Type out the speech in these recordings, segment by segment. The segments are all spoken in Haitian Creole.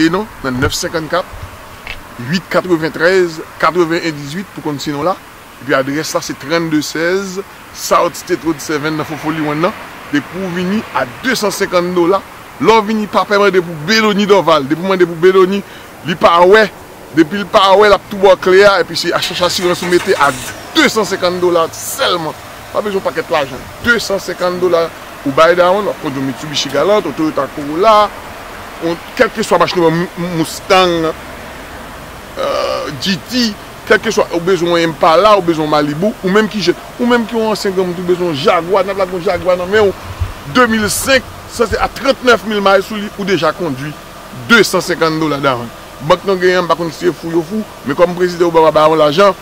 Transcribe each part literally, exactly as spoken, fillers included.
E non, nan nèf senkannkat, uit katreventrèz, katreven en dizuit pou konn si non la. Epi adrès la se trannde sèz South State Road sèt nan Fofoli One nan. Depi w vini a de san senkant dola. Lè w vini, pa pè mande pou Belony Dorval. Depi w mande pou Belony, li pa wè. Depi l pa wè, l ap tou ba w kle a. Epi se achèch asirans ou mete a de san senkant dola sèlman. Pa bezwen pakèt lajan. De san senkant dola ou bay dawonn, w ap kondwi yon Mitsubishi Galant, yon Toyota Corolla, yon, kèlkeswa machin, Mustang, euh, G T, kèlkeswa, ou bezwen yon Impala, ou bezwen yon Malibu, ou menm ki jèn, ou menm ki yon ansyen granmoun, ou bezwen yon Jaguar, n ap lage yon Jaguar nan men w, de mil senk, sanse a trannèf mil miles sou li, ou deja kondwi, de san senkant dola dawonn. Bank nan genyen, m pa konn si se fou yo fou, men kòm prezidan Obama ba yo lajan,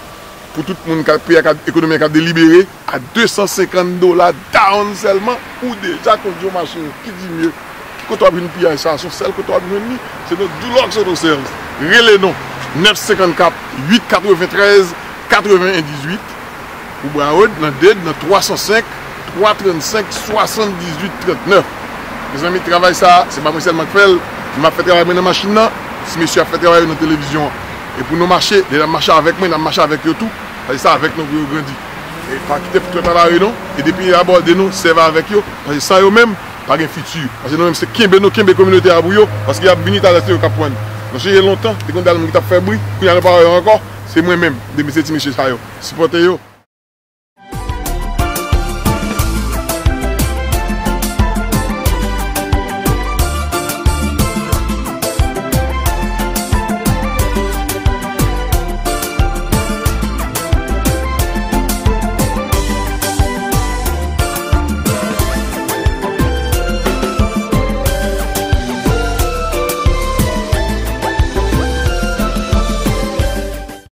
pou tout moun ka, peyi a ka, ekonomi a ka delibere, a de san senkant dola dawonn sèlman, ou deja kondwi yon machin, ki di mye? Ki kote w ap jwenn piyay sa? Se yon sèl kote w ap jwenn li, se nan Dulux Auto Sales. Rele nou, nèf senkannkat, uit katreventrèz, katreven en dizuit, ou Broward, nan Dade, nan twa san senk, twa trannsenk, swasanndizuit trannèf. Mezanmi, travay sa, se pa mwen sèlman k fè l, m ap fè travay mwen nan machin nan, ti mesye ap fè travay yo nan televizyon an. E pou nou mache, lè n ap mache avèk mwen, n ap mache avèk yo tou. Paske se avèk nou pou yo grandi. E pa kite pou twèt a lari non. E depi y abòde nou, sèvi avèk yo. Paske san yo menm, pa gen fiti. Paske nou menm se kenbe nou kenbe kominote a pou yo. Paske y ap vini talè se yo k ap pran. Nou sonje lontan, te gen yon dal moun ki t ap fè bri, kounye a nou pa wè yo ankò. Se mwen menm, de mesye ti mesye sa yo. Sipòte yo.